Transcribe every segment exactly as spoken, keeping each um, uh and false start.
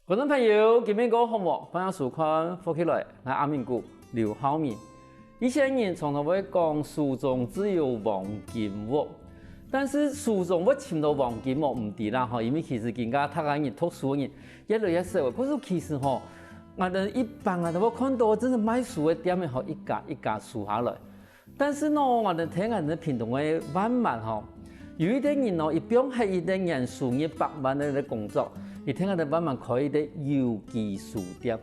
观众朋友，今晡日過好無？歡迎收看《福氣來》，𠊎阿明哥劉浩明。以前人常常會講「書中自有黃金屋」，但是書中會尋到黃金無？毋知啦吼，因為其實今下大家人讀書个人越來越少了。可是其實吼，𠊎兜一般啊，都會看到真正賣書个店仔吼，一家一家收下來。 但是呢，𠊎兜聽𠊎兜屏東个萬巒吼，有一個人呢，佢放忒一個年收入百萬个工作，佢聽𠊎兜萬巒開一個有機書店。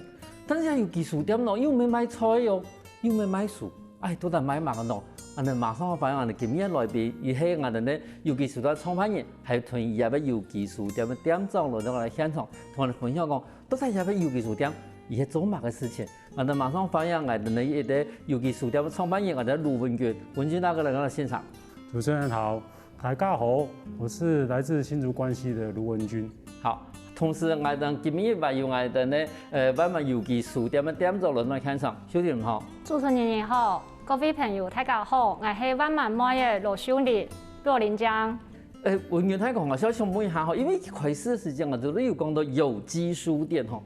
但是這有機書店呢，又毋係賣菜哦，又毋係賣書，哎，到底賣麼个呢？𠊎兜馬上歡迎𠊎兜今晡日來賓，佢係𠊎兜个有機書店創辦人，還有同佢這個有機書店个店長來到𠊎兜現場，同𠊎兜分享講，到底這個有機書店佢係做麼个事情？ 𠊎兜馬上歡迎𠊎兜个一個有機書店个創辦人，𠊎兜盧文君，文君大哥來到現場。主持人好，大家好，我是來自新竹關西的盧文君。好，同時𠊎兜今晡日還有𠊎兜个呃萬巒有機書店个店長來到現場，秀玲好。主持人你好，各位朋友大家好，𠊎係萬巒妹仔羅秀玲，羅玲江。 誒，文君大哥啊，想問一下吼，因為一開始个時間啊，就係有講到有機書店吼，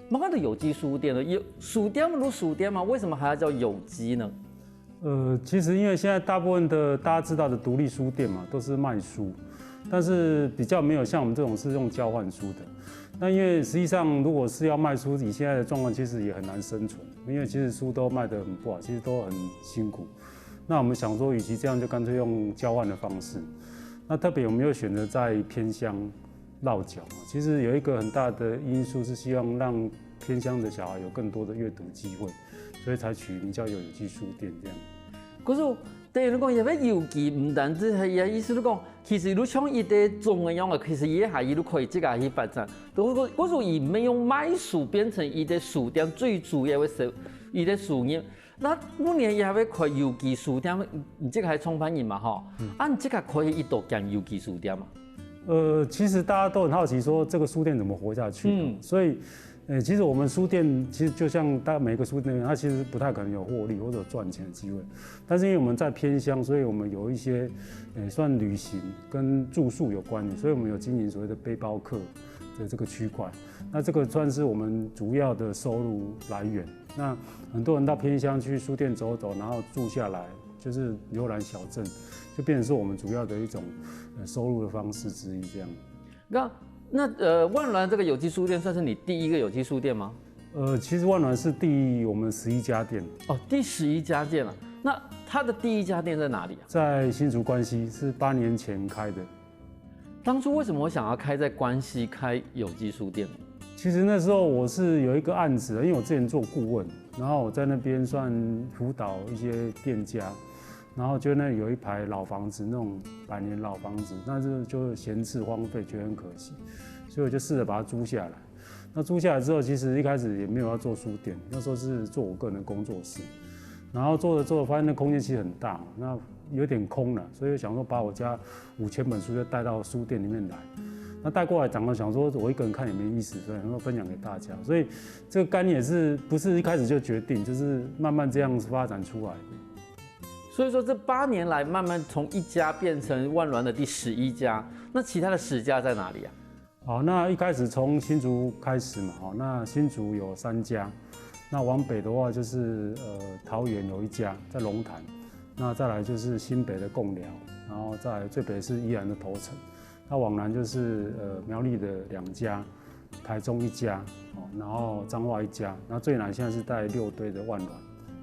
麼个有機書店呢？有書店就書店嘛，為什麼還要叫有機呢？呃，其實因為現在大部分的大家知道的獨立書店嘛，都是賣書，但是比較沒有像我們這種是用交換書的。那因為實際上，如果是要賣書，以現在的狀況，其實也很難生存，因為其實書都賣得很不好，其實都很辛苦。那我們想說，與其這樣，就乾脆用交換的方式。那特別我們又選擇在偏鄉落腳，其實有一個很大的因素是希望讓偏鄉的小孩有更多的閱讀機會，所以才取名叫有機書店這樣。可是，等於講，這個有機毋單止係，也意思係講，其實就像一個種个樣啊，其實佢還有可以自家去發展。如果，如果佢毋係用賣書變成佢个書店最主要个收，佢个收入， 該目前也會開有機書店，你這個還創辦人嘛吼？啊，你這個開一多間有機書店嘛？呃，其實大家都很好奇說這個書店怎麼活下去的，嗯，所以，呃，其實我們書店其實就像大每個書店，它其實不太可能有獲利或者賺錢的機會。但是因為我們在偏鄉，所以我們有一些，呃，算旅行跟住宿有關的，所以我們有經營所謂的背包客的這個區塊。那這個算是我們主要的收入來源。 那很多人到偏鄉去書店走走，然後住下來，就是遊覽小鎮，就變成是我們主要的一種呃收入的方式之一。這樣。那那呃，萬巒這個有機書店算是你第一個有機書店嗎？呃，其實萬巒是第我們十一家店。哦，第十一家店了。那它的第一家店在哪裡啊？在新竹關西，是八年前開的。 當初為什麼會想要開在關西開有機書店？其實那時候我是有一個案子，因為我之前做顧問，然後我在那邊算輔導一些店家，然後就那裡有一排老房子，那種百年老房子，但是就閒置荒廢，覺得很可惜，所以我就試著把它租下來。那租下來之後，其實一開始也沒有要做書店，那時候是做我個人的工作室，然後做著做著發現那空間其實很大，那有點空了，所以想說把我家五千本書就帶到書店裡面來。那帶過來講了，想說我一個人看也沒意思，所以想說分享給大家。所以這個概念也是不是一開始就決定，就是慢慢這樣發展出來的。所以說這八年來，慢慢從一家變成萬巒的第十一家，那其他的十家在哪裡啊？好，那一開始從新竹開始嘛，好，那新竹有三家，那往北的話就是呃桃園有一家在龍潭，那再來就是新北的貢寮，然後再來最北是宜蘭的頭城，那往南就是呃苗栗的兩家，台中一家，哦，然後彰化一家，那最南現在是在六堆的萬巒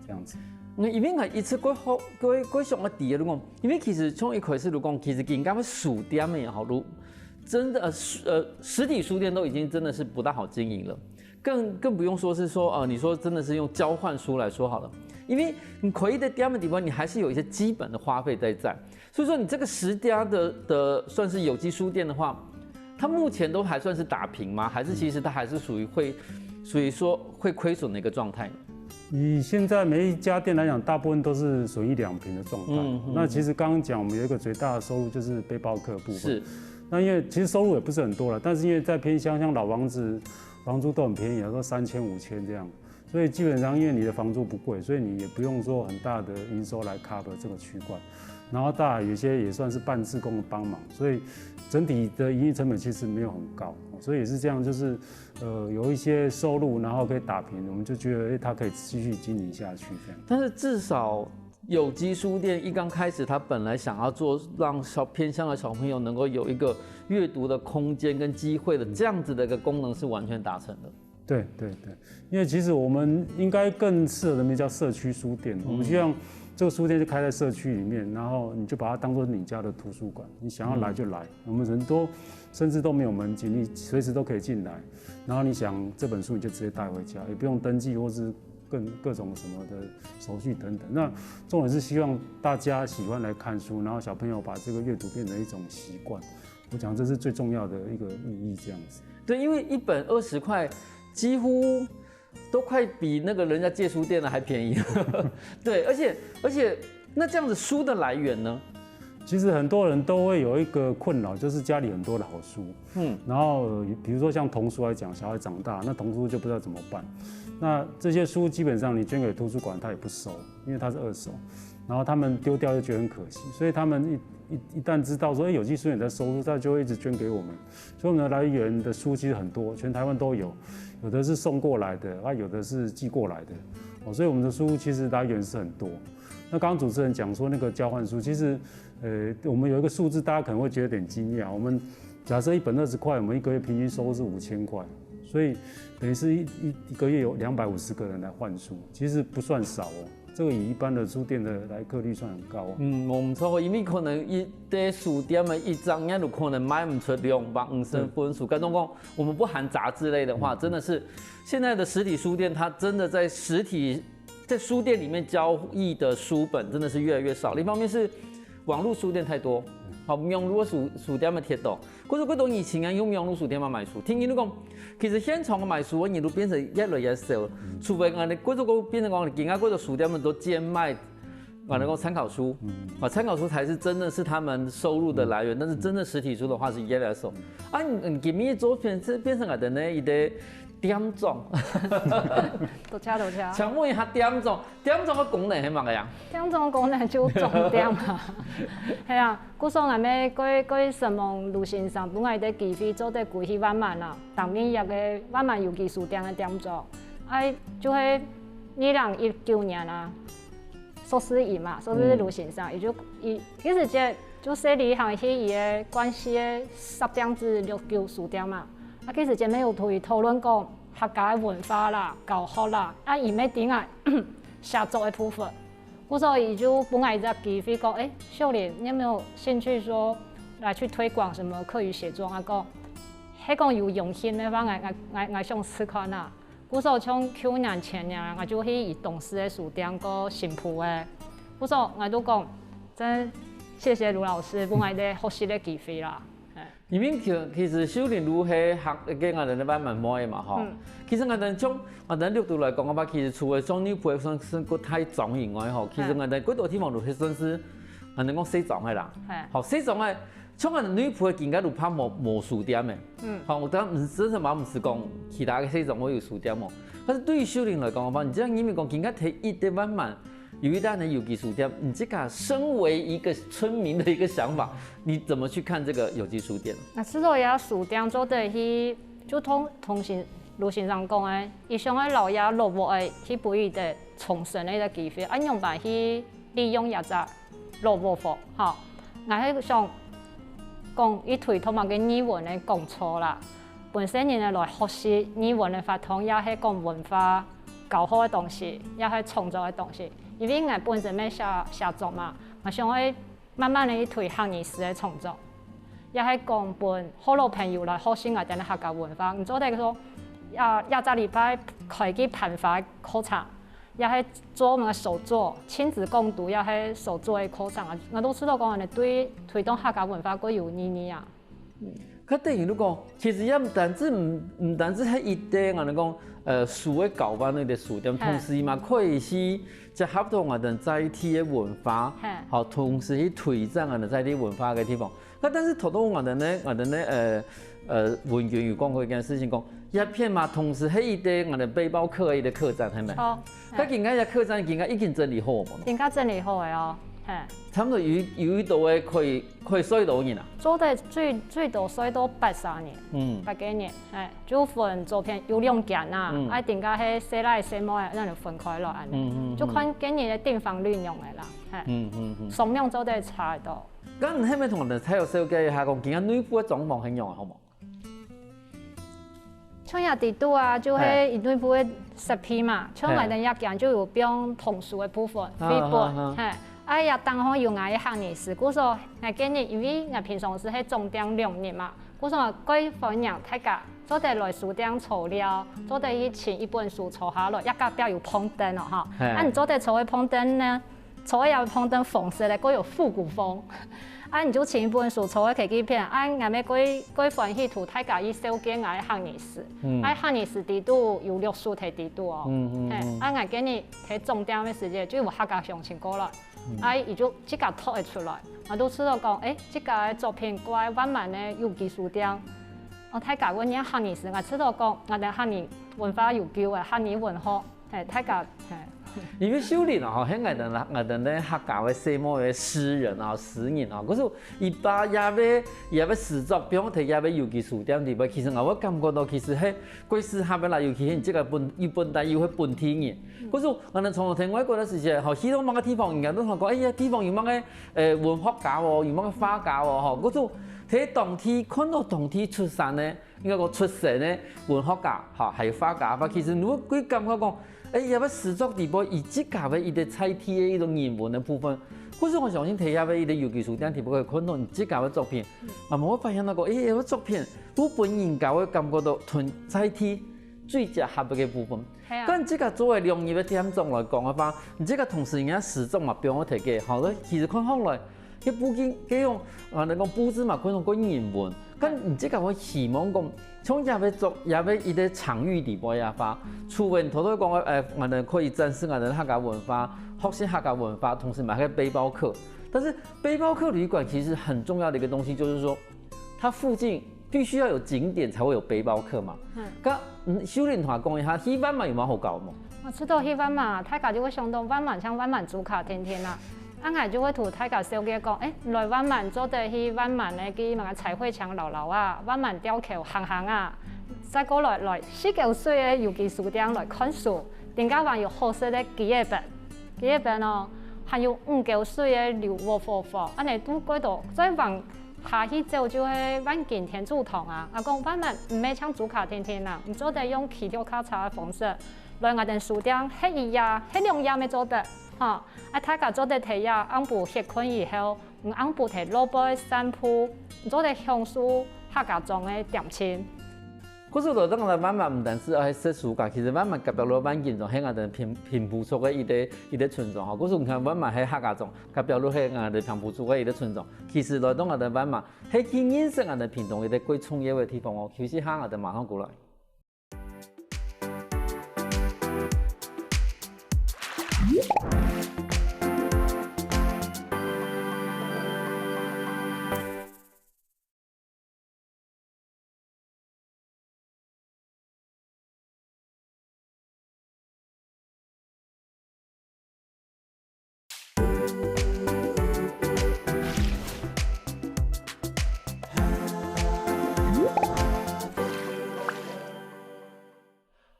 這樣子。嗯，因為𠊎一直過好過過想个第一个講，因為其實從一開始就講，其實今个書店也好，就真的呃實呃實體書店都已經真的是不大好經營了，更更不用說是說呃你說真的是用交換書來說好了，因為你開一个店个地方，你還是有一些基本的花費在在，所以說你這個十家的的算是有機書店的話，它目前都還算是打平嗎？還是其實它還是屬於會屬於說會虧損的一個狀態？以現在每一家店來講，大部分都是損益兩平的狀態。嗯嗯那其實剛剛講，我們有一個最大的收入就是背包客的部分。是，那因為其實收入也不是很多了，但是因為在偏鄉，像老房子，房租都很便宜，都三千五千這樣，所以基本上因為你的房租不貴，所以你也不用說很大的營收來 cover 這個區塊。然后再来有一些也算是半志工的帮忙，所以整体的营运成本其实没有很高，所以也是这样，就是呃有一些收入，然后可以打平，我们就觉得哎，它可以继续经营下去这样。但是至少有机书店一刚开始，他本来想要做让小偏乡的小朋友能够有一个阅读的空间跟机会的这样子的一个功能是完全达成的。对对对，因为其实我们应该更适合的名字叫社区书店。我们希望这个书店就开在社区里面，然后你就把它当做你家的图书馆，你想要来就来。我们人都甚至都没有门禁，你随时都可以进来。然后你想这本书你就直接带回家，也不用登记或是更各种什么的手续等等。那重点是希望大家喜欢来看书，然后小朋友把这个阅读变成一种习惯。我想这是最重要的一个意义，这样子。对，因为一本二十块，几乎都快比那个人家借书店的还便宜。对，而且而且那这样子书的来源呢？其实很多人都会有一个困扰，就是家里很多的好书，嗯，然后比如说像童书来讲，小孩长大，那童书就不知道怎么办。那这些书基本上你捐给图书馆，他也不收，因为它是二手，然后他们丢掉又觉得很可惜，所以他们一一一旦知道说，哎，有机书店在收书，他就会一直捐给我们。所以我们的来源的书其实很多，全台湾都有，有的是送过来的，啊，有的是寄过来的，哦，所以我们的书其实来源是很多。那刚刚主持人讲说那个交换书，其实，呃，我们有一个数字，大家可能会觉得有点惊讶。我们假设一本二十块，我们一个月平均收入是五千块，所以等于是一一一个月有两百五十个人来换书，其实不算少哦。这个以一般的书店的来客率算很高哦。嗯，我们超过，因为可能一个书店的一张，人都可能卖不出两百五十本书。刚刚讲，我们不含杂志类的话，真的是现在的实体书店，它真的在实体在书店里面交易的书本真的是越来越少。一方面是网络书店太多，好，网络书书店的太多，可是过多以前啊，用网络书店嘛买书。听人都讲，其实现场的买书的人都变成越来越少了。除非啊，你过多个变成讲，你今下过多书店们都兼卖。啊，能够参考书，啊，参考书才是真的是他们收入的来源，但是真的实体书的话是越来越少。啊，你你今日做变是变成个的呢，一个店长，多谢多谢。请问一下店长，店长的功能是么个呀？店长功能就总店嘛，系啊，故所俺们各各承蒙盧先生，分我个机会做得归去万巒啊，当面一个万巒有机书店的店长，哎，就系二零一九年啊。 苏世义嘛，苏世义先生，伊就伊其实就就说你行去伊个关系个十店仔六九书店嘛，啊其实就有同伊讨论讲客家个文化啦、教学啦，啊伊乜顶个写作个部分，故所伊就分𠊎一个机会讲，哎，秀玲，你有没有兴趣说来去推广什么客语写作啊？讲，係讲有用心个话，𠊎𠊎𠊎𠊎想试看啊。 故所像舊年前年，𠊎就去伊東勢个書店過新埔个。故所𠊎都講，真謝謝盧老師分𠊎个學習个機會啦。因為其其實秀玲都係學个𠊎等个萬巒妹嘛吼。其實𠊎等從𠊎等六都來講个話，其實除了中女部算是過大莊以外吼，其實𠊎等過多地方都係算是𠊎等講細莊个啦。好，細莊个 像𠊎等內埔个今下都怕無無書店个。嗯，好，我當然毋係真正嘛毋係講其他个細莊會有書店哦。但是對於秀玲來講个話，你這樣因為講今下第一个萬巒有一單个有機書店，你這個身為一個村民的一個想法，你怎麼去看這個有機書店？啊，之所以啊書店做得去，就同同先盧先生講个，佢想愛摎這老屋仔去分佢个重生个一個機會，啊，仰般去 利用這隻老屋吼，𠊎係想講一堆同麼个語文个講座啦，分細人仔來學習語文个活動，也係講文化教學个東西，也係創作个東西。因為𠊎本身乜寫寫作嘛，𠊎想愛慢慢个一堆客語詩个創作，也係講分學老朋友來學習𠊎等个客家文化。你做得說，啊，這隻禮拜開个盤花課程。 也係做麼个手作，親子共讀，也係手作个課程啊，𠊎都知道講恁樣對推動客家文化過有意義啊。佢等於如果其實也毋單止毋毋單止係一個，𠊎等講，呃，書个交換个書店，同時嘛可以去結合到𠊎等在地个文化，好，同時去推展𠊎等在地文化个地方。 該但是頭頭𠊎等呢，𠊎等呢，呃呃，文娟有講過一件事情，講這片嘛，同時係一個𠊎等背包客个一個客棧，係無？哦，該今下个客棧今下已經整理好無？今下整理好个哦。嘿。差不多有有一多个可以可以睡到人啊。做得最最多睡到八十人，嗯。八个人，嘿，就分左片有兩間啊，嗯。啊，頂加係細倈細妹，恁樣分開來恁樣，嗯嗯嗯。就看个人个訂房率仰仔啦，嘿，嗯嗯嗯。數量做得差得多。該你係毋係同𠊎兜大約紹介一下，講今下內部个狀況係仰仔，好無？ 像這底肚啊，就係內部个設備嘛，像𠊎兜這間就有放童書个部分，繪本，嘿，啊，這當中有𠊎个客語字，故所𠊎建議，因為𠊎平常時係總店兩日嘛，故所𠊎歡迎大家做得來書店坐尞，做得去尋一本書坐下來，這隔壁有膨凳哦，吼，啊，你做得坐个膨凳呢， 坐个這膨凳紅色个，還有復古風。啊，你就尋一本書坐个起居片，啊，𠊎兜蓋蓋歡喜同大家去紹介𠊎个客語字。嗯。啊，客語字底肚有六書在底肚哦。嗯嗯嗯。嘿，啊，𠊎建議在總店个時節就有客家鄉親過來。嗯。啊，佢就自家讀會出來。𠊎都知道講，欸，這個作品掛萬巒个有機書店。哦，大家會念客語字，𠊎知道講，𠊎兜客語文化有救个，客語文學。 嘿，大家，嘿。因為秀玲啊，吼，係𠊎兜啦，𠊎兜呢客家个細妹个詩人啊，詩人啊，可是佢把這个這个詩作，放在這个有機書店裡背，其實𠊎會感覺到，其實係蓋適合个啦，尤其係這個本，又本地又係本地人。可是𠊎兜常常在外國个時節，吼，去到麼个地方，人家都講，哎呀，地方有麼个，呃，文學家哦，有麼个畫家哦，吼，可是在當地看到當地出產个 應該講出色个文學家，吼，還有畫家，其實你會感覺講，欸，這个詩作裡背，佢自家个一個在地个一種人文个部分。可是𠊎相信，在這个一個有機書店裡背可以看到你自家个作品，啊，𠊎會發現到講，欸，這个作品，有分人家會感覺到同在地最結合个部分。係啊。該你自家做个兩日个店長來講个話，你自家同時人家詩作嘛，放在該，吼，其實看起來， 該布景，該種，啊，𠊎兜講布置嘛，可能講人文。該你自家會希望講，像這个作，這个一個場域裡背个話，除了你頭頭講个，呃，𠊎兜可以展示𠊎兜客家文化，學習客家文化，同時嘛，還有背包客。但是背包客旅館其實很重要的一個東西，就是說，它附近 必須要有景點才會有背包客嘛。嗯。該，嗯，秀玲同𠊎講一下，去萬巒有麼个好搞無？𠊎知道去萬巒，大家就會想到萬巒，像萬巒竹卡甜甜啊。啊，𠊎就會同大家紹介講，欸，來萬巒做得去萬巒个該麼个彩繪牆遶遶啊，萬巒吊橋行行啊，再過來，來四溝水个有機書店來看書，頂高還有好食个雞仔餅，雞仔餅哦，還有五溝水个流禾火火，恁呢都過到再往 下去走就係萬金天主堂啊！𠊎講萬巒毋係像竹卡甜甜啊，你做得用騎腳踏車个方式來𠊎兜書店歇一夜、歇兩夜乜做得，吼！啊，大家做得在這暗晡歇睏以後，你暗晡在路背散步，你做得享受客家庄个恬靜。 故所來到𠊎兜萬巒毋單淨愛食書个，其實萬巒隔壁路萬金庄係𠊎兜平平埔族个一個一個村莊吼。故所你看萬巒係客家庄，隔壁路係𠊎兜平埔族个一個村莊。其實來到𠊎兜萬巒，係去認識𠊎兜屏東一個最重要个地方哦。休息下，𠊎兜馬上過來。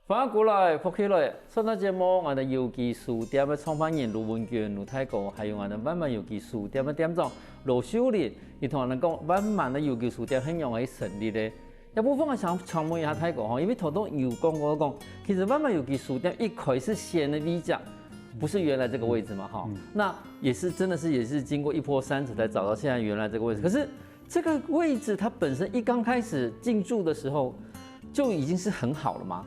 歡迎過來，福氣來！上段節目，𠊎兜有機書店个創辦人盧文娟盧大哥，還有𠊎兜萬巒有機書店个店長羅秀玲，佢同𠊎兜講萬巒个有機書店係仰仔成立个。這部分𠊎想請問一下大哥吼，因為頭頭有講過講，其實萬巒有機書店一開始選个位置啊，不是原來這個位置嘛，哈。嗯。那也是真的是也是經過一波三折才找到現在原來這個位置。可是這個位置它本身一剛開始進駐的時候就已經是很好了嗎？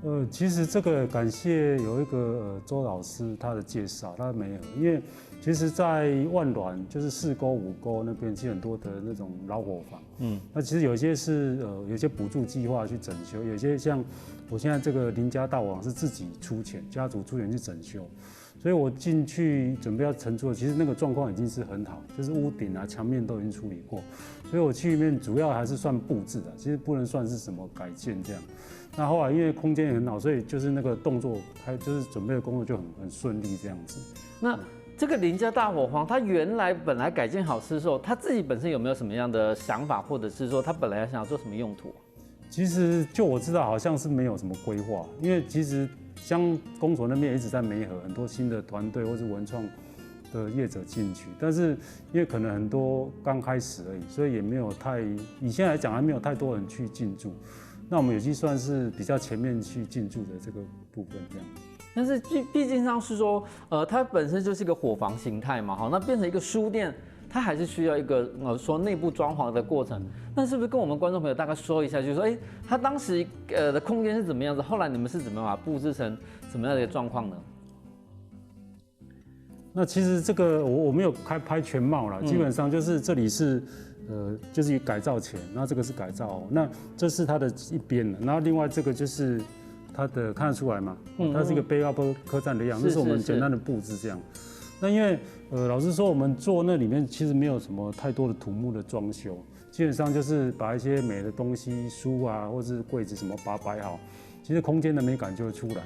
呃，其實這個感謝有一個呃周老師他的介紹，他沒有，因為其實，在萬巒就是四溝五溝那邊，其實很多的那種老伙房，嗯，那其實有一些是呃有一些補助計劃去整修，有些像我現在這個林家大伙房是自己出錢，家族出錢去整修，所以我進去準備要承租的，其實那個狀況已經是很好，就是屋頂啊、牆面都已經處理過，所以我去裡面主要還是算佈置的，其實不能算是什麼改建這樣。那後來因為空間也很好，所以就是那個動作，還就是準備的工作就很很順利這樣子。那这个林家大伙房，它原来本来改建好的时候，他自己本身有没有什么样的想法，或者是说他本来想要做什么用途啊？其实就我知道，好像是没有什么规划，因为其实像公所那边一直在媒合很多新的团队或是文创的业者进去，但是因为可能很多刚开始而已，所以也没有太以现在来讲还没有太多人去进驻。那我们也是算是比较前面去进驻的这个部分这样。但是毕毕竟上是说，呃，它本身就是一个伙房形态嘛，哈，那变成一个书店，它还是需要一个呃说内部装潢的过程。那是不是跟我们观众朋友大概说一下，就是说，哎，它当时呃的空间是怎么样子，后来你们是怎么样把它布置成什么样的一个状况呢？那其实这个我我没有开拍全貌啦，基本上就是这里是呃就是改造前，那这个是改造哦，那这是它的一边了，然后另外这个就是它的看得出来嘛，它是一个背包客栈的样子，这是我们简单的布置这样。那因为呃老实说，我们做那里面其实没有什么太多的土木的装修，基本上就是把一些美的东西、书啊或是柜子什么把它摆好，其实空间的美感就会出来。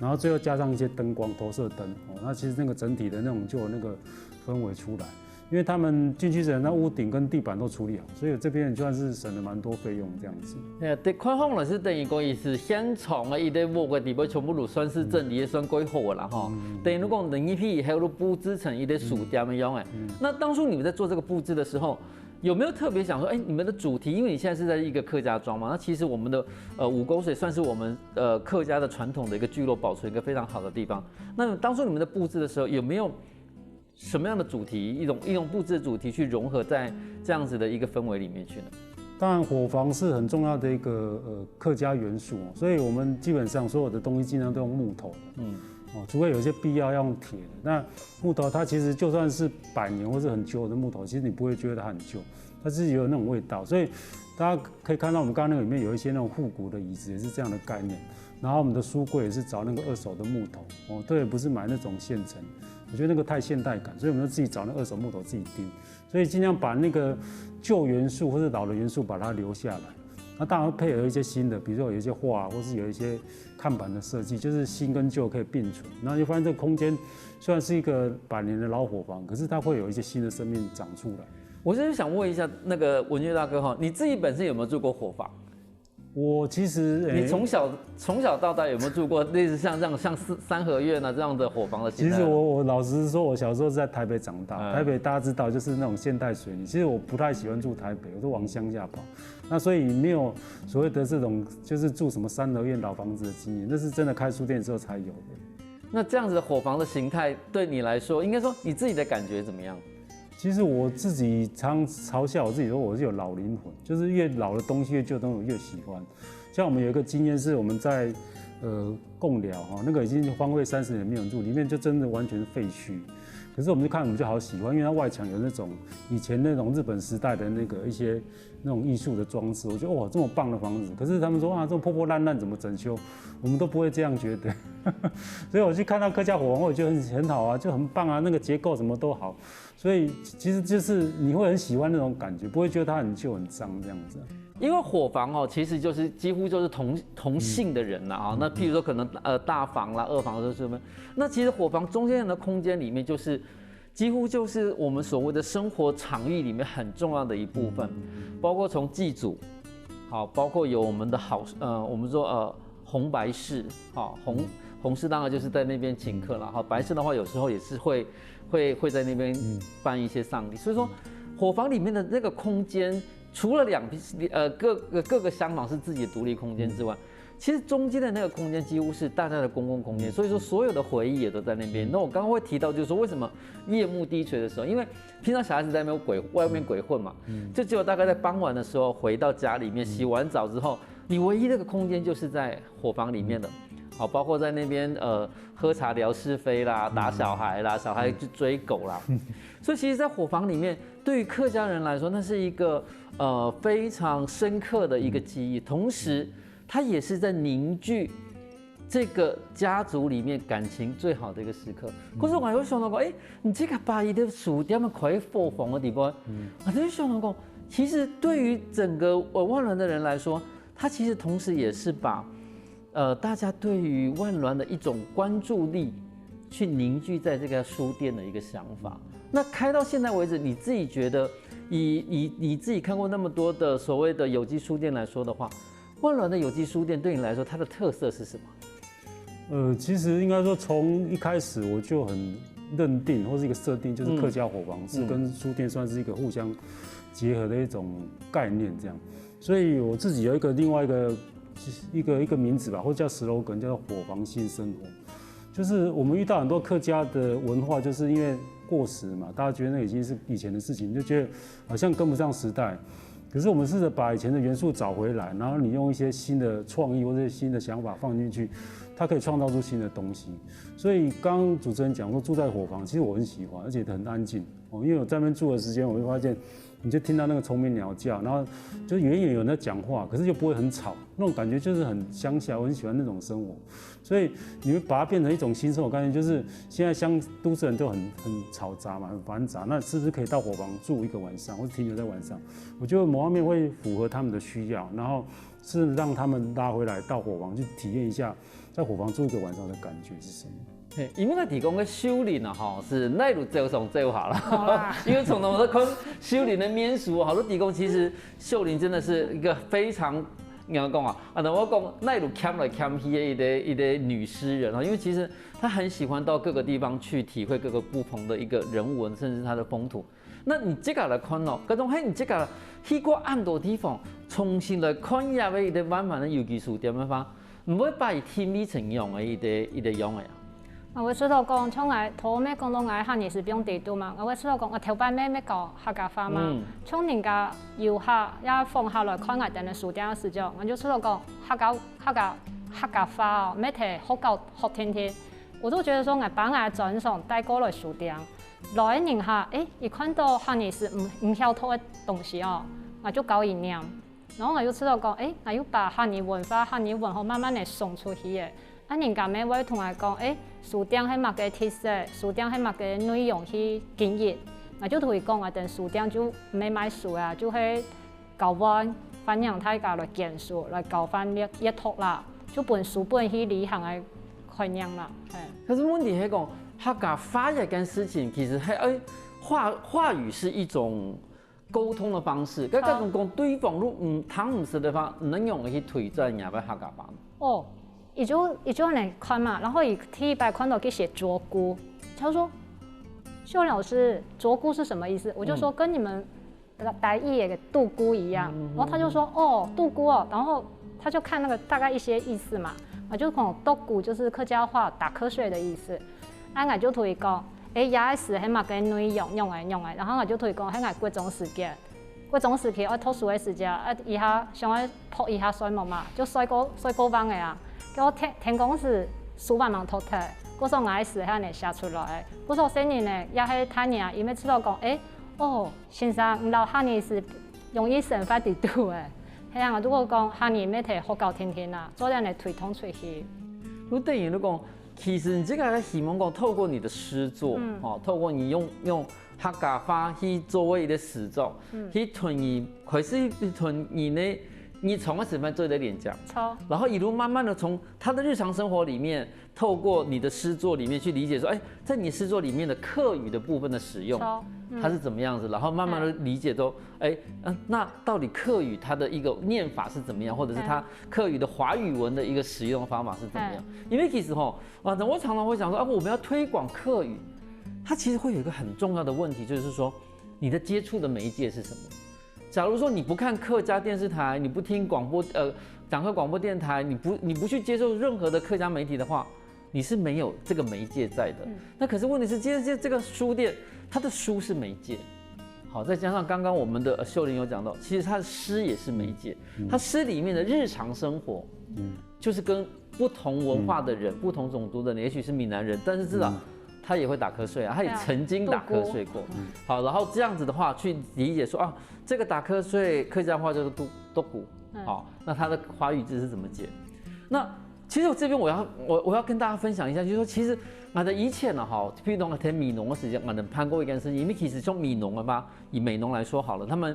然后最后加上一些灯光、投射灯，哦，那其实那个整体的那种就有那个氛围出来。因为他们进去之前，那屋顶跟地板都处理好，所以这边就算是省了蛮多费用这样子。哎呀，对，看方老师等于讲，伊是现场个一个屋个地方全部都算是整理，也算规划个啦哈。等于讲，等一批以后都布置成一个书店的样哎。那当初你们在做这个布置的时候，有没有特别想说，哎，你们的主题？因为你现在是在一个客家庄嘛，那其实我们的呃五沟水算是我们呃客家的传统的一个聚落保存一个非常好的地方。那当初你们在布置的时候，有没有什么样的主题，一种一种布置的主题去融合在这样子的一个氛围里面去呢？当然，伙房是很重要的一个呃客家元素哦，所以我们基本上所有的东西尽量都用木头的，嗯，哦，除非有一些必要要用铁的。那木头它其实就算是百年或是很久的木头，其实你不会觉得它很旧，它是有那种味道。所以大家可以看到我们刚刚那个里面有一些那种复古的椅子，也是这样的概念。然后我们的书柜也是找那个二手的木头，哦，对，不是买那种现成，我觉得那个太现代感，所以我们就自己找那二手木头自己钉。所以尽量把那个旧元素或者老的元素把它留下来。那当然会配合一些新的，比如说有一些画，或是有一些看板的设计，就是新跟旧可以并存。然后就发现这个空间虽然是一个百年的老伙房，可是它会有一些新的生命长出来。我就是想问一下那个文月大哥哈，你自己本身有没有住过伙房？我其实你从小从小到大有没有住过类似像这样像三合院啊这样的伙房的？其实我我老实说，我小时候是在台北长大，台北大家知道就是那种现代水泥。其实我不太喜欢住台北，我都往乡下跑。那所以没有所谓的这种就是住什么三合院老房子的经验，那是真的开书店之后才有的。那这样子的伙房的形态，对你来说，应该说你自己的感觉怎么样？其实我自己常嘲笑我自己说，我是有老灵魂，就是越老的东西、越旧的东西我越喜欢。像我们有一个经验是，我们在呃贡寮哈，那个已经荒废三十年没有人住，里面就真的完全是废墟。可是我们就看，我们就好喜欢，因为它外墙有那种以前那种日本时代的那个一些那种艺术的装饰，我觉得哇，这么棒的房子。可是他们说啊，这种破破烂烂怎么整修？我们都不会这样觉得。所以我去看到客家伙房，我觉得很很好啊，就很棒啊，那个结构什么都好。所以其实就是你会很喜欢那种感觉，不会觉得它很旧很脏这样子。因为伙房哦，其实就是几乎就是同同姓的人啦啊。那譬如说可能呃大房啦、二房是什么？那其实伙房中间的空间里面，就是几乎就是我们所谓的生活场域里面很重要的一部分，包括从祭祖，好，包括有我们的好呃，我们说呃红白事，好红红事当然就是在那边请客了哈。白事的话，有时候也是会会会在那边办一些丧礼，所以说伙房里面的那个空间。除了两呃各各个厢房是自己的独立空间之外，其实中间的那个空间几乎是大家的公共空间，所以说所有的回忆也都在那边。那我刚刚会提到，就是说为什么夜幕低垂的时候，因为平常小孩子在那边鬼外面鬼混嘛，就只有大概在傍晚的时候回到家里面，洗完澡之后，你唯一那个空间就是在伙房里面的，好，包括在那边呃喝茶聊是非啦，打小孩啦，小孩去追狗啦，所以其实，在伙房里面，对于客家人来说，那是一个呃非常深刻的一个记忆，同时它也是在凝聚这个家族里面感情最好的一个时刻。可是我有想到过，哎，你这个把一个书店开伙房的地方，我就想到过，其实对于整个呃万峦的人来说，它其实同时也是把呃大家对于万峦的一种关注力去凝聚在这个书店的一个想法。那开到现在为止，你自己觉得以，以你自己看过那么多的所谓的有机书店来说的话，万巒的有机书店对你来说，它的特色是什么？呃，其实应该说从一开始我就很认定，或是一个设定，就是客家伙房是跟书店算是一个互相结合的一种概念这样。所以我自己有一个另外一个一个一个名字吧，或者叫 slogan，叫做伙房新生活。就是我们遇到很多客家的文化，就是因为过时嘛，大家觉得那已经是以前的事情，就觉得好像跟不上时代。可是我们试着把以前的元素找回来，然后你用一些新的创意或者新的想法放进去，它可以创造出新的东西。所以刚刚主持人讲说住在伙房，其实我很喜欢，而且很安静哦。因为我在那边住的时间，我会发现，你就听到那个虫鸣鸟叫，然后就远远有人在讲话，可是又不会很吵，那种感觉就是很乡下，我很喜欢那种生活。所以你会把它变成一种新生活概念，就是现在乡都市人都很很嘈杂嘛，很繁杂，那是不是可以到伙房住一个晚上，或者停留在晚上？我觉得某方面会符合他们的需要，然后是让他们拉回来到伙房去体验一下，在伙房住一个晚上的感觉是什么。嘿，因为佢提供个秀玲啊，吼，是奈如走上走下啦。因为从头到看秀玲的面书，好多提供，其实秀玲真的是一个非常，你要讲啊，啊，那我讲奈如看来看去的一个一个女诗人啊，因为其实她很喜欢到各个地方去体会各个不同的一个人文，甚至它的风土。那你自家来看哦，各种嘿，你自家去过恁多地方，重新来看一下一个万巒个有机书店个话，你会把佢定位成样个一个一个样个啊？啊，我知道讲，像𠊎頭尾講到𠊎客語係放底肚嘛，我知道講，我頭擺乜乜教客家話嘛，嗯，像人家遊客也訪客來看𠊎等个書店个時節，我就知道講，客家客家客家話哦，乜係學校學定定。我都覺得說，𠊎把𠊎專長帶過來書店，來个人客，誒，一看到客語係毋毋曉讀个東西哦，𠊎就教佢念。 然後𠊎又知道講，誒，𠊎又把客語文化、客語文化慢慢个送出去誒。啊，人家乜會同𠊎講，誒，書店係麼个特色，書店係麼个內容去經營，𠊎就同佢講，𠊎等書店就毋係賣書啊，就係交換，歡迎大家來捐書，來交換閱閱讀啦，就分書本去旅行个概念啦，嘿。可是問題係講，客家話這件事情，其實係，誒，話話語是一種溝通的方式，該該種講對方如果嗯聽毋識的話，能用去推薦人家个客家話。哦，佢就佢就恁樣看嘛，然後佢第一擺看到佢寫桌痀，他說：「秀老師，桌痀是什麼意思？」我就說：「跟你們台語个肚痀一樣。」然後他就說：「哦，肚痀哦。」然後他就看那個大概一些意思嘛，啊，就可能肚痀就是客家話打瞌睡的意思。啊，𠊎就同佢講，誒，這个字係麼个內容，仰仔仰仔，然後𠊎就同佢講，係𠊎國中時間。 國中時期愛讀書个時節，啊，一下想愛博一下睡目嘛，就睡過睡過晡个啊。結果天天光時書慢慢讀忒，故所𠊎个字係恁樣寫出來个。故所細人呢，也係大人啊，佢乜知道講，誒，哦，先生，你摎客語係容易生活在肚个。係啊，如果講客語乜係學校定定啊，做得來推動出去。就等於你講，其實你這個希望講透過你的詩作，嗯，哦，透過你用用 客家話去做一個詩作，去同你開始去同你呢日常个生活做一個連接，著，然後一路慢慢的從他的日常生活裡面，透過你的詩作裡面去理解說，哎，在你詩作裡面的客語的部分的使用，著，它是怎麼樣子，然後慢慢的理解說，哎，嗯，那到底客語它的一個念法是怎麼樣，或者是它客語的華語文的一個使用方法是怎麼樣？因為其實吼，啊，我常常會想說，啊，我們要推廣客語，它其實會有一個很重要的問題，就是說你的接觸的媒介是什麼？假如說你不看客家電視台，你不聽廣播，呃，講客廣播電台，你不你不去接受任何的客家媒體的話，你是沒有這個媒介在的。那可是問題是，今天這這個書店，它的書是媒介，好，再加上剛剛我們的呃秀玲有講到，其實它的詩也是媒介，它詩裡面的日常生活，嗯，就是跟不同文化的人、不同種族的人，也許是閩南人，但是至少他也會打瞌睡啊，他也曾經打瞌睡過。好，然後這樣子的話去理解說啊，這個打瞌睡客家話叫做肚肚痀，好，那它的華語字是怎麼解？那其實我這邊我要我我要跟大家分享一下，就是說其實𠊎等以前呢，哈，譬如講𠊎等美濃个時間，𠊎等辦過一件事情，因為其實像美濃个嘛，以美濃來說好了，他們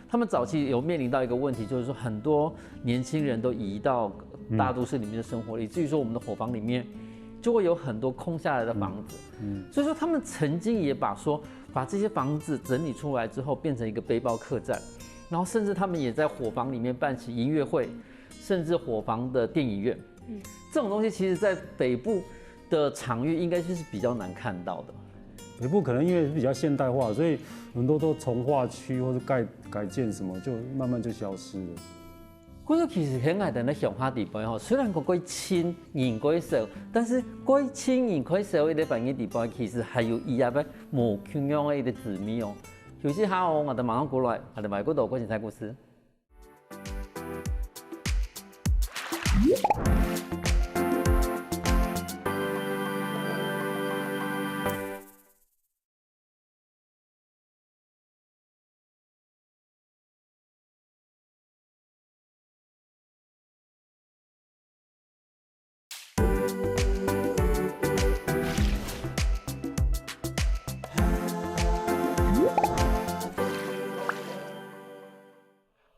他們早期有面臨到一個問題，就是說很多年輕人都移到大都市裡面的生活，以至於說我們的伙房裡面就会有很多空下来的房子。嗯，所以说他们曾经也把说把这些房子整理出来之后，变成一个背包客栈，然后甚至他们也在伙房里面办起音乐会，甚至伙房的电影院。嗯，这种东西其实在北部的场域应该就是比较难看到的。北部可能因为比较现代化，所以很多都从化区或是改改建什么，就慢慢就消失了。故所其实现在等个乡下地方吼，虽然讲过千人过少，但是过千人过少个一个地方，其实还有一样个无共样个一个滋味哦。休息下哦，我等马上过来，我等马上过来过精彩故事。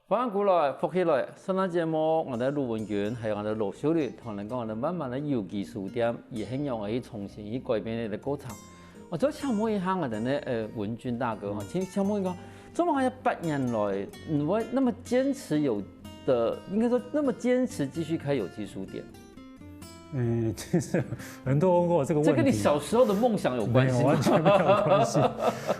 欢迎过来，福氣來！上档節目，𠊎等盧文君還有𠊎等羅秀玲，同你講𠊎等滿滿个有機書店，也很容易去重新去改變个過程。我就請問一下𠊎等个呃文君大哥哈，請請問一个，做麼个八年來，你會那麼堅持有的，應該說那麼堅持繼續開有機書店？嗯，其实很多人问过我这个问题，这跟你小时候的梦想有关系吗？没有，完全没有关系。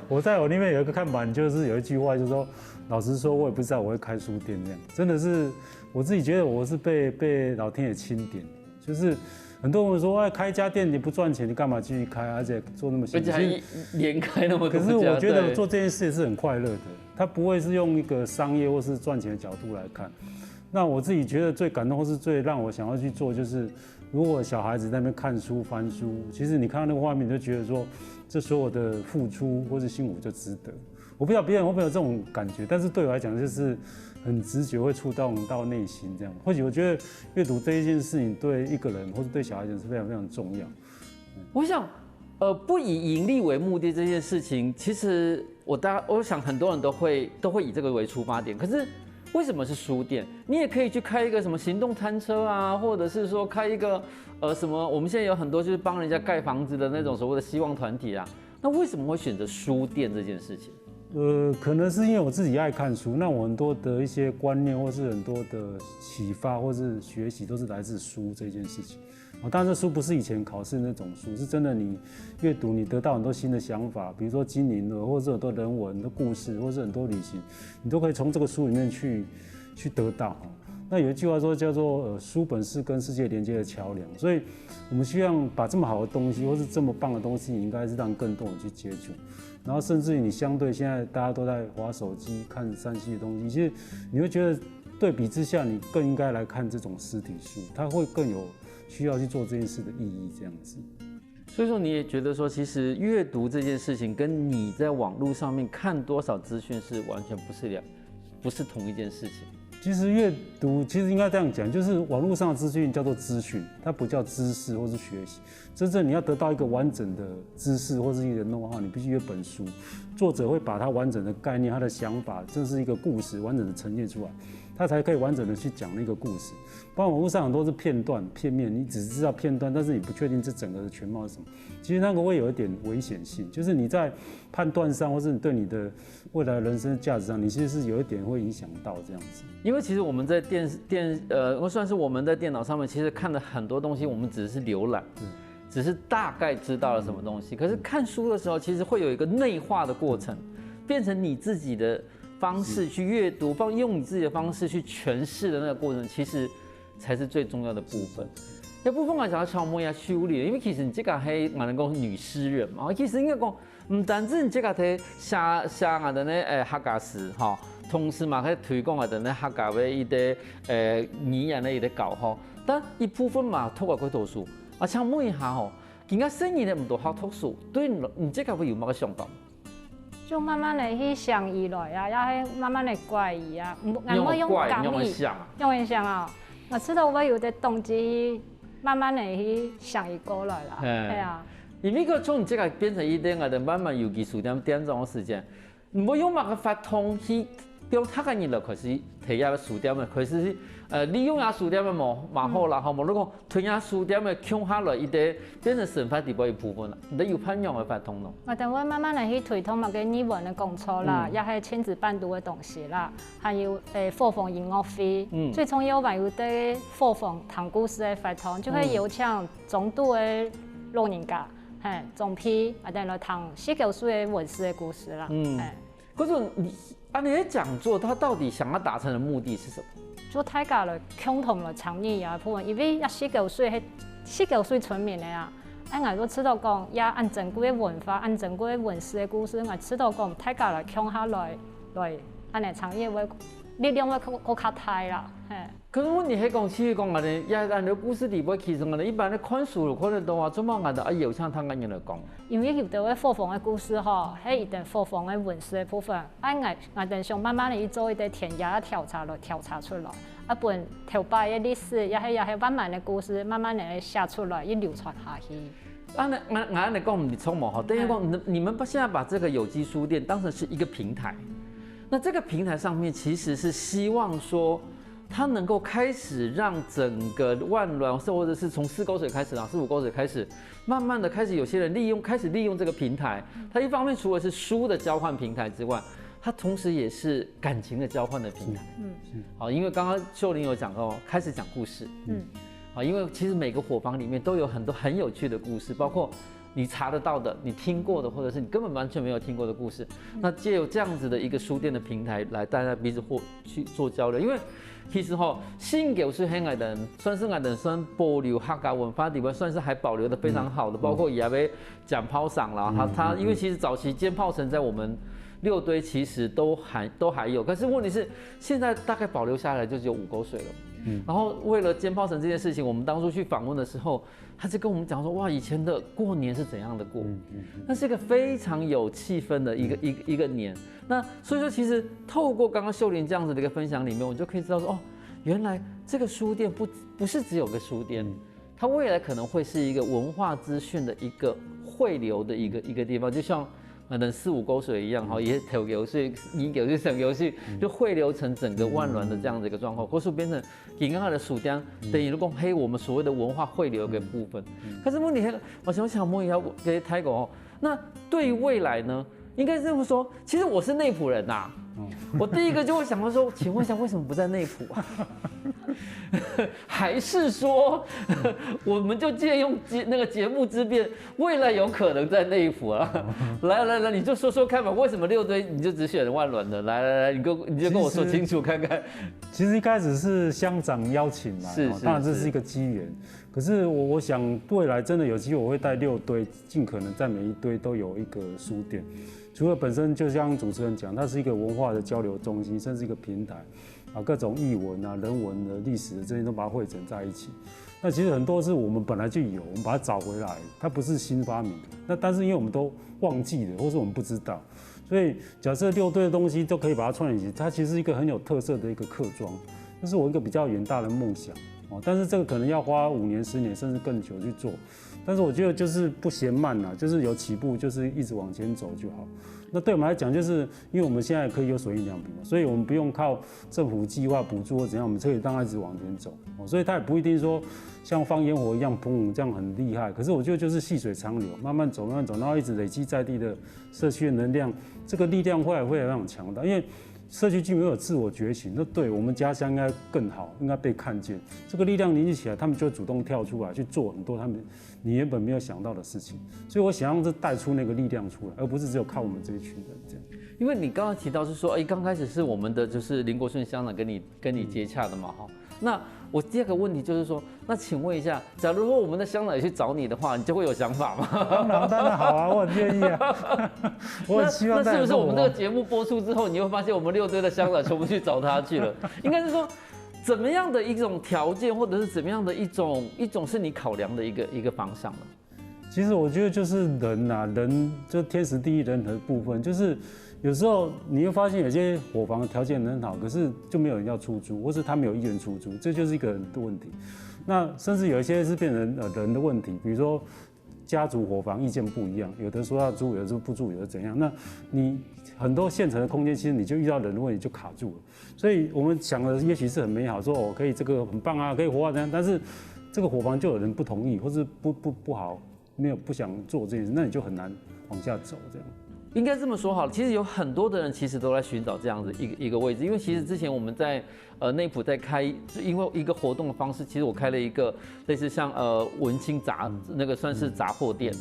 我在我那边有一个看板，就是有一句话，就是说，老实说，我也不知道我会开书店这样。真的是，我自己觉得我是被被老天爷钦点，就是很多人说，哎，开一家店你不赚钱，你干嘛继续开？而且做那么辛苦。而且还连开那么多家。可是我觉得做这件事是很快乐的，他不会是用一个商业或是赚钱的角度来看。那我自己觉得最感动或是最让我想要去做，就是如果小孩子在那边看书、翻书，其实你看到那个画面，你就觉得说，这所有的付出或是辛苦就值得。我不知道别人会不会有这种感觉，但是对我来讲，就是很直觉会触动到内心这样。或许我觉得阅读这一件事情，对一个人或者对小孩子是非常非常重要。我想，呃，不以盈利为目的这件事情，其实我大我想很多人都会都会以这个为出发点。可是为什么是书店？你也可以去开一个什么行动餐车啊，或者是说开一个呃什么，我们现在有很多就是帮人家盖房子的那种所谓的希望团体啊。那为什么会选择书店这件事情？呃，可能是因为我自己爱看书，那我很多的一些观念或是很多的启发或是学习，都是来自书这件事情。哦，当然这书不是以前考试那种书，是真的你阅读，你得到很多新的想法，比如说经营的，或者是很多人文的故事，或是很多旅行，你都可以从这个书里面去去得到。那有一句话说叫做呃，书本是跟世界连接的桥梁，所以我们希望把这么好的东西，或是这么棒的东西，应该是让更多人去接触。然后甚至于你相对现在大家都在滑手机、看三 C 的东西，其实你会觉得对比之下，你更应该来看这种实体书，它会更有需要去做这件事的意义，这样子。所以说，你也觉得说，其实阅读这件事情跟你在网络上面看多少资讯是完全不是两，不是同一件事情。其实阅读其实应该这样讲，就是网络上的资讯叫做资讯，它不叫知识或是学习。真正你要得到一个完整的知识或是一个 know how，你必须有本书，作者会把他完整的概念、他的想法，这是一个故事完整的呈现出来，他才可以完整的去讲那个故事。不然网络上很多是片段、片面，你只知道片段，但是你不确定这整个的全貌是什么。其实那个会有一点危险性，就是你在判断上，或是你对你的未来人生价值上，你其实是有一点会影响到这样子。因为其实我们在电电呃，算是我们在电脑上面其实看了很多东西，我们只是浏览，只是大概知道了什么东西。可是看书的时候，其实会有一个内化的过程，变成你自己的方式去阅读，放用你自己的方式去诠释的那个过程，其实才是最重要的部分。这部分我想要请问一下秀玲，因为其实你这个还蛮能够女诗人嘛，其实应该讲，毋单止你这个在写写个呢，诶，客家诗哈，同时嘛，去推广个呢客家个一个诶语言个一个教学，但一部分嘛，透过过读书，啊，请问一下吼，今个生意呢，毋多好读书，对你你这个会有么个想法？就慢慢的去想伊来啊，也系慢慢的怪伊啊，毋，俺要用怪，讲伊，用想啊。用一想啊，我知道我有的动机，慢慢的去想伊过来啦，嘿对啊。因为个从你这个变成一点个的慢慢有技术点点这种时间，你要用么个法通去表达个人来开始提下书店个，开始去呃，利用這書店个無，無好啦，吼，無論講同這書店个共下來，佢兜變成生活裡背一部分啦，你兜有辦法个活動咯。𠊎等會慢慢來去推動麼个語文个講座啦，也係親子伴讀个東西啦，還有，欸，伙房音樂會。最重要還有在伙房聽故事个活動，就會邀請中肚个老人家，嘿，長輩，啊，等來聽四九歲个文字个故事啦。嗯，嘿。可是你，啊，你的講座，它到底想要達成的目的是什麼？就大家來共同來參與這部分，因為這四九歲係四九歲村民个啊，哎，𠊎都知道講，這恁珍貴个文化，恁珍貴个文字个故事，𠊎知道講，大家來共下來，來恁樣參與會力量會更更加大啦，嘿。可是問題係講，其實講啊，也恁多故事裡背，其實啊，一般个看書有看得到啊，做麼个啊，邀請聽个人來講？因為有兜个伙房个故事吼，係一等伙房个文字个部分， 哎，𠊎𠊎等想慢慢个去做一个田野个調查來調查出來，啊，分頭擺个歷史，也係也係慢慢个故事，慢慢个寫出來，一流傳下去。啊，那那那你講你錯嘛哈，等於講你你们把现在把这个有机书店当成是一个平台，那这个平台上面其实是希望说，它能够开始让整个万峦，或者是从四沟水开始啊，四五沟水开始，慢慢的开始有些人利用，开始利用这个平台，它一方面除了是书的交换平台之外，它同时也是感情的交换的平台。嗯，好，因为刚刚秀玲有讲到，开始讲故事。嗯，好，因为其实每个伙房里面都有很多很有趣的故事，包括你查得到的、你听过的，或者是你根本完全没有听过的故事。那借由这样子的一个书店的平台，来大家彼此互去做交流，因为其实吼，四九岁个人，算是人算保留客家文化里面算是还保留的非常好的，包括也被 尖炮声啦，他他因为其实早期尖炮声在我们六堆其实都还都还有，可是问题是现在大概保留下来就只有五沟水了。嗯，然后为了尖炮声这件事情，我们当初去访问的时候，他就跟我们讲说，哇，以前的过年是怎样的过，那是一个非常有气氛的一个一个一个年。那所以说，其实透过刚刚秀玲这样子的一个分享里面，我就可以知道说，哦，原来这个书店不不是只有个书店，它未来可能会是一个文化资讯的一个汇流的一个一个地方，就像可能四五沟水一样哈，也是头沟水、二沟水、三沟水，就汇流成整个万峦的这样的一个状况，或是变成刚刚的书店，等于如果嘿我们所谓的文化汇流的部分。可是问题，我想想问一下，我给泰国哦，那对于未来呢？应该这么说，其实我是内埔人呐、我第一个就会想到说，请问一下，为什么不在内埔啊？还是说，我们就借用节那个节目之便，未来有可能在内埔啊？来来来，你就说说看吧，为什么六堆你就只选万峦的？来来来，你跟你就跟我说清楚看看。其实一开始是乡长邀请来，是是当然这是一个机缘。可是我我想未来真的有机会，我会带六堆，尽可能在每一堆都有一个书店。除了本身就像主持人讲，它是一个文化的交流中心，甚至一个平台。 啊，各种艺文啊、人文的、历史的这些都把它汇整在一起。那其实很多是我们本来就有，我们把它找回来，它不是新发明的。那但是因为我们都忘记了，或是我们不知道，所以假设六堆的东西都可以把它串联起来，它其实是一个很有特色的一个客庄，那是我一个比较远大的梦想哦。但是这个可能要花五年、十年甚至更久去做。但是我觉得就是不嫌慢啊，就是有起步，就是一直往前走就好。那对我们来讲，就是因为我们现在可以有水印良品嘛，所以我们不用靠政府计划补助或怎样，我们可以让它一直往前走。哦，所以它也不一定说像放烟火一样，砰，这样很厉害。可是我觉得就是细水长流，慢慢走，慢慢走，然后一直累积在地的社区的能量，这个力量会会非常强大。因为社区居民有自我觉醒，那对我们家乡应该更好，应该被看见。这个力量凝聚起来，他们就会主动跳出来去做很多他们你原本没有想到的事情。所以我想让这带出那个力量出来，而不是只有靠我们这一群人这样。因为你刚刚提到是说，哎，刚开始是我们的就是林国顺乡长跟你跟你接洽的嘛，哈。那我第二个问题就是说，那请问一下，假如说我们的乡长也去找你的话，你就会有想法吗？当然，当然好啊，我很愿意啊，我很希望那那是不是我们这个大家跟我玩。节目播出之后，你会发现我们六堆的乡长全部去找他去了？应该是说，怎么样的一种条件，或者是怎么样的一种一种是你考量的一个一个方向呢？其实我觉得就是人呐、人就天时地利人和的部分，就是有时候你会发现有些伙房的条件很好，可是就没有人要出租，或是他没有意愿出租，这就是一个人的问题。那甚至有一些是变成呃人的问题，比如说家族伙房意见不一样，有的说要租，有的说不租，有的怎样。那你很多现成的空间，其实你就遇到人的问题就卡住了。所以我们想的也许是很美好，说哦，可以这个很棒啊，可以活化怎样，但是这个伙房就有人不同意，或是不不不好，没有不想做这件事，那你就很难往下走这样。应该这么说好了，其实有很多的人其实都在寻找这样子一个一个位置，因为其实之前我们在呃内埔在开，因为一个活动的方式，其实我开了一个类似像呃文青杂那个算是杂货店。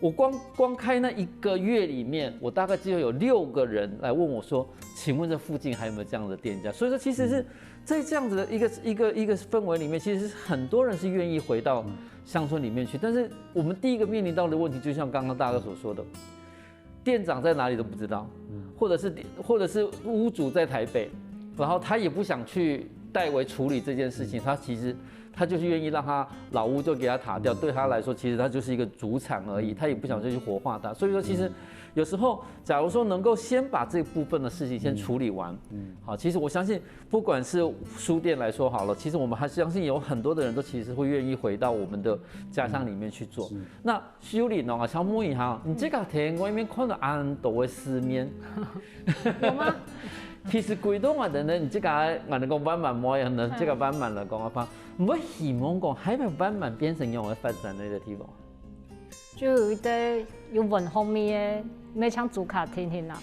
我光光开那一个月里面，我大概就有六个人来问我说，请问这附近还有没有这样的店家？所以说其实是在这样子的一个一个一个氛围里面，其实是很多人是愿意回到乡村里面去。但是我们第一个面临到的问题，就像刚刚大哥所说的，店长在哪里都不知道，或者是或者是屋主在台北，然后他也不想去代为处理这件事情，他其实他就是愿意让他老屋就给他塔掉，对他来说，其实他就是一个祖产而已，他也不想再去活化它。所以说，其实有时候，假如说能够先把这部分的事情先处理完，好，其实我相信，不管是书店来说好了，其实我们还相信有很多的人都其实会愿意回到我们的家乡里面去做。那修理侬啊，想问一下，你这个店外面看到恁多的市面，有吗？其实归到我等呢，你这个我能讲万万没有呢，这个万万来讲的话，我希望讲还没万万变成用来发展的地方。就有一个有文化味的，没像主卡听听啦，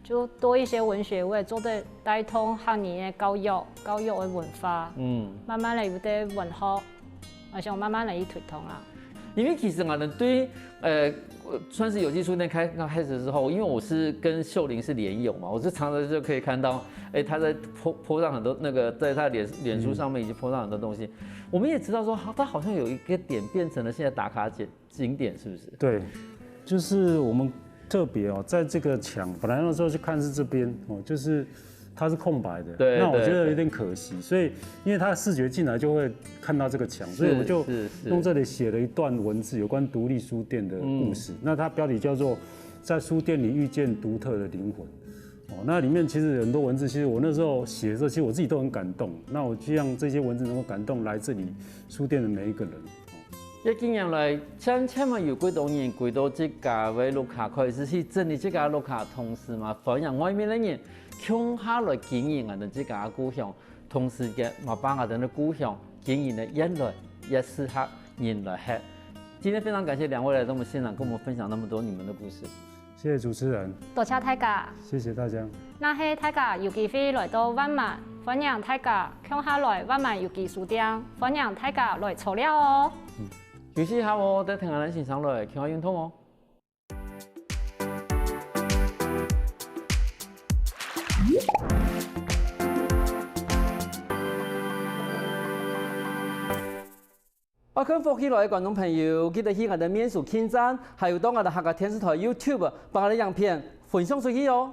就多一些文学味，做得带动汉语的教育，教育的文化，嗯，慢慢的有点文化，而且我慢慢的去推动啦。因为其实我们对呃，算是有机书店开刚开始之后，因为我是跟秀玲是连友嘛，我是常常就可以看到，哎，他在 po po 上很多那个，在他脸脸书上面已经 po 上很多东西。我们也知道说，他好像有一个点变成了现在打卡景景点，是不是？对，就是我们特别哦，在这个墙，本来那时候去看是这边哦，就是它是空白的，对那我觉得有点可惜，所以因为他视觉进来就会看到这个墙，所以我就用这里写了一段文字，有关独立书店的故事。那它标题叫做《在书店里遇见独特的灵魂》。哦，那里面其实很多文字，其实我那时候写的时候，其实我自己都很感动。那我希望这些文字能够感动来这里书店的每一个人。这几年来，千千万有几多人，几多自家个屋下开始去整理自家屋下，同时嘛，欢迎外面的人共下来经营俺们自家个故乡。同时个嘛把俺们的故乡经营的越来越适合人来吃。今天非常感谢两位来到我们现场，跟我们分享那么多你们的故事。谢谢主持人，多谢大家。谢谢大家。那嘿，大家有机会来到万万，欢迎大家共下来万万有机书店，欢迎大家来坐尞哦。休息一下哦，再听俺们欣赏来，听下运动哦。 阿坤福氣來个觀眾朋友，記得去𠊎兜面書網站，還有到𠊎兜客家電視台YouTube，把𠊎兜影片分享出去哦。